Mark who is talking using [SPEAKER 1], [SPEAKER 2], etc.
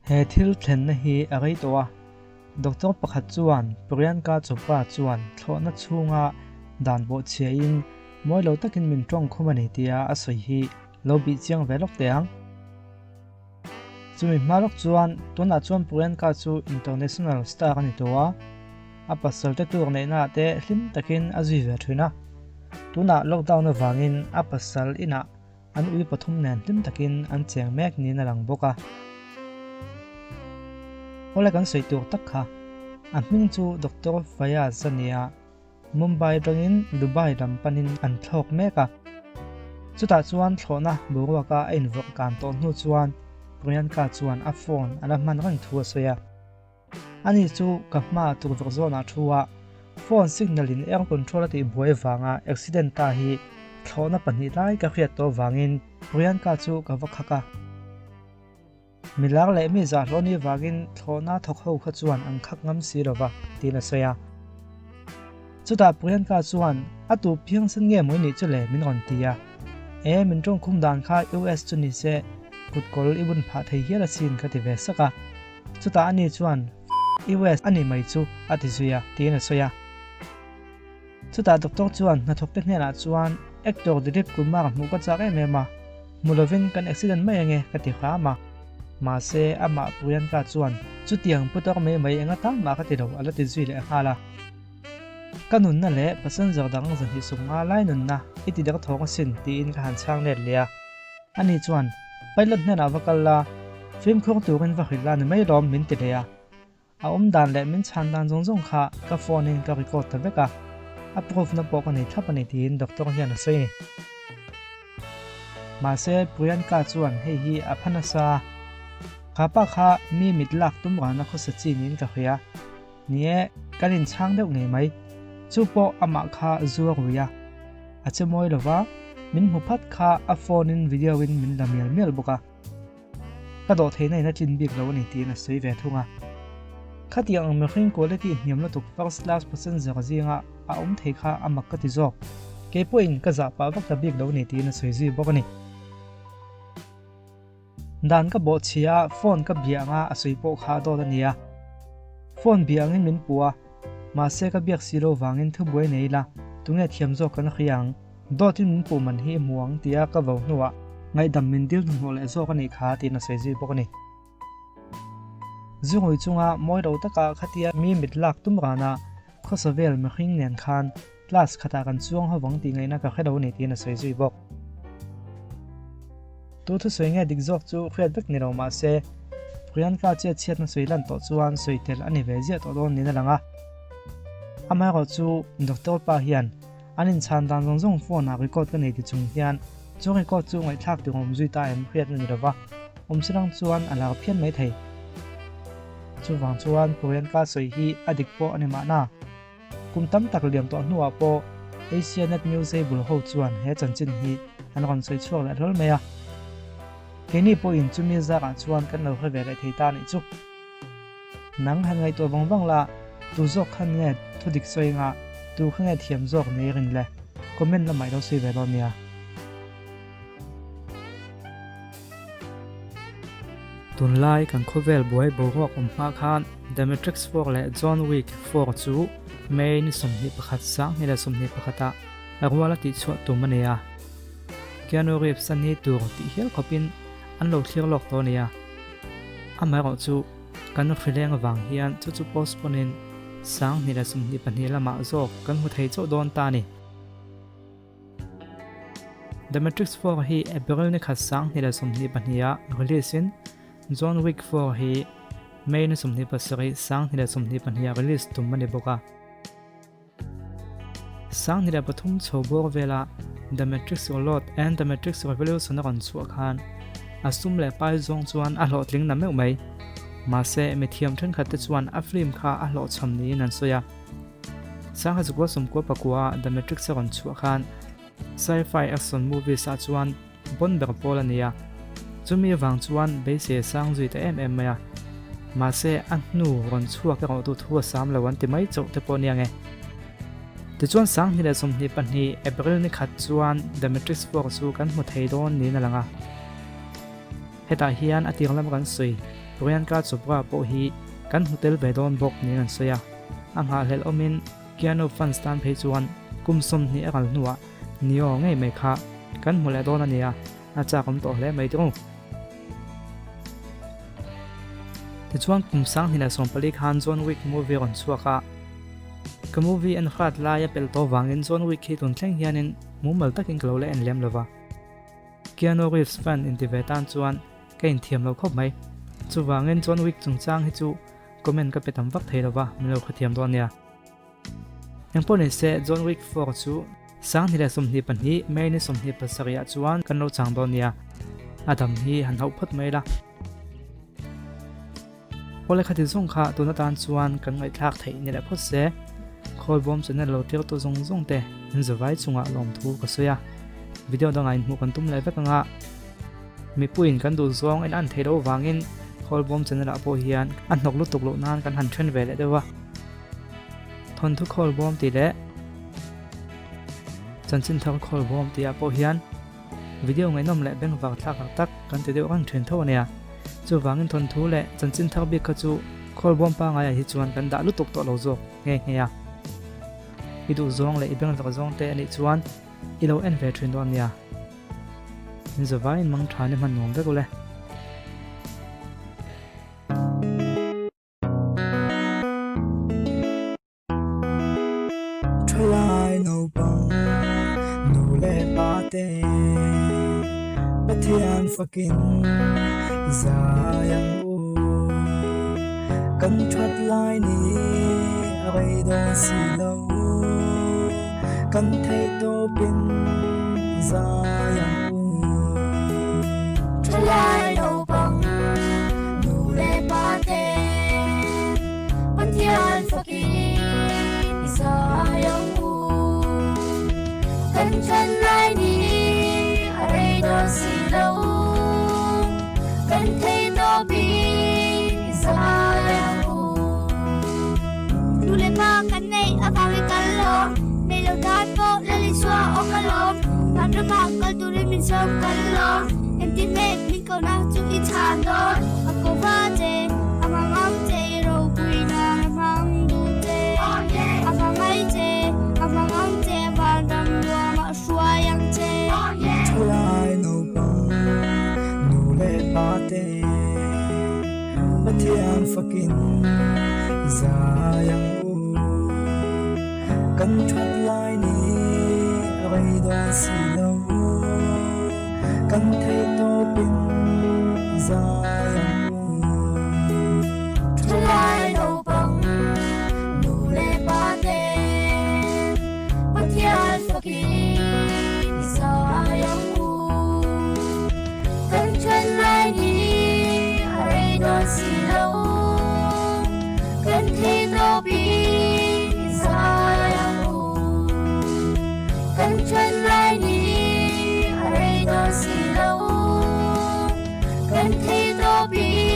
[SPEAKER 1] He thil thlenna hi a rei tawh a, doctor pakhat chuan Priyanka Chopra chuan thlawhna chhunga dan bawhchhiahin mawi lo takin min tawng khum a ni tia a sawi hi lo bih chiang ve lawk teh ang. Chumi hma lawk chuan tunah chuan Priyanka chu international star a ni tawh a, a pasal te tur neihnaah te hlim takin a zui ve thin a. Tunah lockdown avangin a pasal inah An ui pathum nen hlim takin an cheng mek niin a lang bawk a. Awle kan sawi tur tak kha. A hming chu Doctor Fayaz a ni a, Mumbai atangin Dubai lam panin an thlawk mek a. Chutah chuan thlawhna boruaka a invawrh kan tawh hnu chuan Priyanka chuan a phone a la hman reng thu a sawi a. Ani chu ka hma tukverh zawnah thu a, phone signal in air control a tih buai vanga accident ta hi thlawhna pahnih lai ka hriat tawh vangin Priyanka chu ka va khak a. Milar leh mi zahhlawh ni vangin thlawhna thawk ho kha chuan an khak ngam si lova, tiin a sawi a. Chutah Priyanka chuan a tu phiangsen nge mawi nih chu le min rawn ti a. E, min tawngkhum dan kha US chu ni se kutkawl i bun phah thei hial asin ka ti ve sak a. Chutah ani chuan US a ni mai chu a ti zui a, tiin a sawi a. Chutah doctor chuan hnathawkte hnenah chuan actor Dilip Kumar hmuh ka chak em em a, hmu lovin kan accident mai ange ka ti hram a. Mahse amah Priyanka chuan chutiang putar mai mai enga tan mah ka ti lo a la ti zui leh nghal a. Ka nunna leh passenger dang zahnih sum nga lai nunna i ti der thawng asin tiin ka han chhang let leh a. Ani chuan, Pilot hnenah va kal la, fimkhur turin va hrilh la ni mai lawm min ti leh a. A awm dan leh min chhan dan zawng zawng kha ka phone in ka record ta vek a, a proof na pawh ka nei thlap a ni tiin doctor hian a sawi a ni. Mahse, Priyanka chuan hei hi a pha nasa a, Kha pa kha mi mit lak tum rana khawsa chi niin ka hria. Ni e, kan inchhang deuh ngei mai. Chu pawh amah kha zu a rui a. A che mawi lo va, min hmu phat kha a phone in video in min la mial mial bawk a. Ka dawh theihna in a tlin bik lo a ni tiin a sawi ve thung a. Khatiang ang mihring quality hniam lutuk first class passenger zinga a awm thei kha a mak ka ti zawk. Kei pawhin ka zah pah vak ta bik lo a ni tiin a sawi zui bawk a ni. Dan ka bawh chhia a, phone ka bia anga a sawi pawh kha a dawt a nia. Phone bia angin min puh a, mahse ka biak si lo vangin thubuai nei ila, tunge thiam zawk kan hria ang? Dawtin min puh man hi i hmu ang tia ka vo hnuah ngaihdam min dil hnuhnawh leh zawk a nih kha tiin a sawi zui bawk a ni. Zungui chunga mawi lo taka khatia mi mit lak tum rana khawsa vel mihring nen khan class khatah kan chuang ho vang tih ngaihna ka hre lo a ni tiin a sawi zui bawk. Tu thusawi nge dik zawk chu hriat vek ni lo mah se Priyanka chiat chhiatna sawi lan tawh chuan sawi tel a ni ve ziah tawh dawn niin a lang a. Amaherawh chu doctor pa hian an inchhan dan zawng zawng phone ah record ka nei ti chung hian chu record chu ngaihthlak tur awm zui ta em hriatna ni lova awm si lang chuan a lar phian mai thei. Chuvang chuan Priyanka sawi hi a dik pawh a ni mahna. Kum tam tak liam tawh hnuah pawh Asianet News Able ho chuan he chanchin hi an rawn sawi chhuak leh hlawl mai a. Keini pawhin chumi zarah chuan kan lo hre ve leh thei ta a nih chu. Nang han ngaihtuah vang vang la, tu zawk khan nge thu dik sawi anga tu kha nge thiam zawk ni rin le? Comment lamah i lo sawi ve dawn nia. Tunlai kan khawvel buai boruak awm hma khan The Matrix 4 leh John Wick 4 chu May ni 21 2021 ah a rual a tihchhuah tum a ni a. Keanu Reeves a ni tur tih hial khawpin an lo thlir lawk tawh a ni a. Amaherawh chu kan hrileng avang hian chu chu postpone in 2022 lamah zawk kan hmu thei chauh dawn ta a ni. The Matrix 4 hi April ni khat 2024 ah release in John Wick 4 hi May ni 27 2024 ah release tum a ni bawk a. 2003 chho bawr vela The Matrix Reload and The Matrix Revolution a rawn chhuah khan a sum leh pai zawng chuan a hlawhtling na meuh mai. Mahse mithiam thenkhat te chuan a film kha a hlawhchham niin an sawi a. Sangha Zukua Sawmkua Pakua The Matrix a rawn chhuah khan sci-fi action movies ah chuan bon ber pawl a ni a, chumi avang chuan beisei a sang zui ta em em mai a. Mahse a hnu rawn chhuak erawh tu thu a sam lo an ti mai chauh te pawh nia nge. Tichuan 2022 April ni khat chuan The Matrix 4 chu kan hmu thei dawn niin a lang a. Hetah hian a tir lam kan sawi. Priyanka Chopra pawh hi kan hmu tel ve dawn bawk niin an sawi a, a nghahhlelh awmin Keanu fans tan phei chuan kum 20 a kal hnuah Neo ngei mai kha kan hmu leh dawn a nia, a chak awm tawh hle mai tawh. Tichuan kum 2014 khan John Wick movie rawn chhuak a, ka movie en hrat lai a pel tawh vangin John Wick hi tun thleng hianin mumal takin ka lo la en lem lo va. Keanu Reeves fan inti ve tan chuan ka inthiam lo khawp mai. Chuvangin John Wick chungchang hi chu comment ka pe tam vak thei lo va, min lo khathiam dawn nia. Engpawh ni se John Wick 4 chu 2022 May ni 27 ah chuan kan lo chang dawn nia. A dam hi han hauh phawt mai la. Awle khati zawng kha tun atan chuan kan ngaihthlak theih ni leh phawt se. Khawlbawm channel lo tirtu zawng zawng te in zavai chungah lawmthu ka sawi a. Video dangah inhmuh kan tum leh vek anga mipuiin kan duh zawng en an theih loh vangin Khawlbawm channel ah pawh hian a hnawk lutuk loh nan kan han then ve leh deuh a. Thawnthu Khawlbawm tih leh Chanchin Thar Khawlbawm tih ah pawh hian Video ngaihnawm leh bengvar thlak tak tak kan ti deuh reng thin tho a nia. Chuvangin thawnthu leh chanchin thar bik kha chu Khawlbawm pangaiah hi chuan kan dah lutuk tawh lo zawk nghe nghe a. I duh zawng leh i bengvar zawng te a nih chuan i lo en ve thin dawn nia. In zavaiin mang tha ni hman nuam vek ule.
[SPEAKER 2] Thalai naupang nu leh pa te Pathian fakin i zai ang u. Kan that lai ni a rei dawn si lo, kan theih tawpin i zai ang u.
[SPEAKER 3] Thalai naupang nu leh pa te Pathian fakin i zai ang u. Kan chan lai ni a rei dawn si lo, kan thei tawpin i zai ang u. Nu leh pa kan neih avangin kan lawm, nei lo tan pawh Lal Isua aw ka lawm. Van ramah kal turin min sawm kan lawm, engtin nge min kohna chu i chhan dawn? A ko va che, a hmang ang che i ropuina a hmang duh che. A hmang ai che, a hmang ang che vanram nuamah hruai ang che.
[SPEAKER 2] Thalai naupang nu leh pa te Pathian fakin i zai ang u. Kan that lai ni a rei dawn si lo. Kan theih tawpin i zai ang u.
[SPEAKER 3] Thalai naupang nu leh pa te Pathian fakin i zai ang u. Kan then lai ni a rei dawn si lo, kan theih tawpin i zai ang u. Kan then lai ni a rei dawn si lo, kan thei tawpin.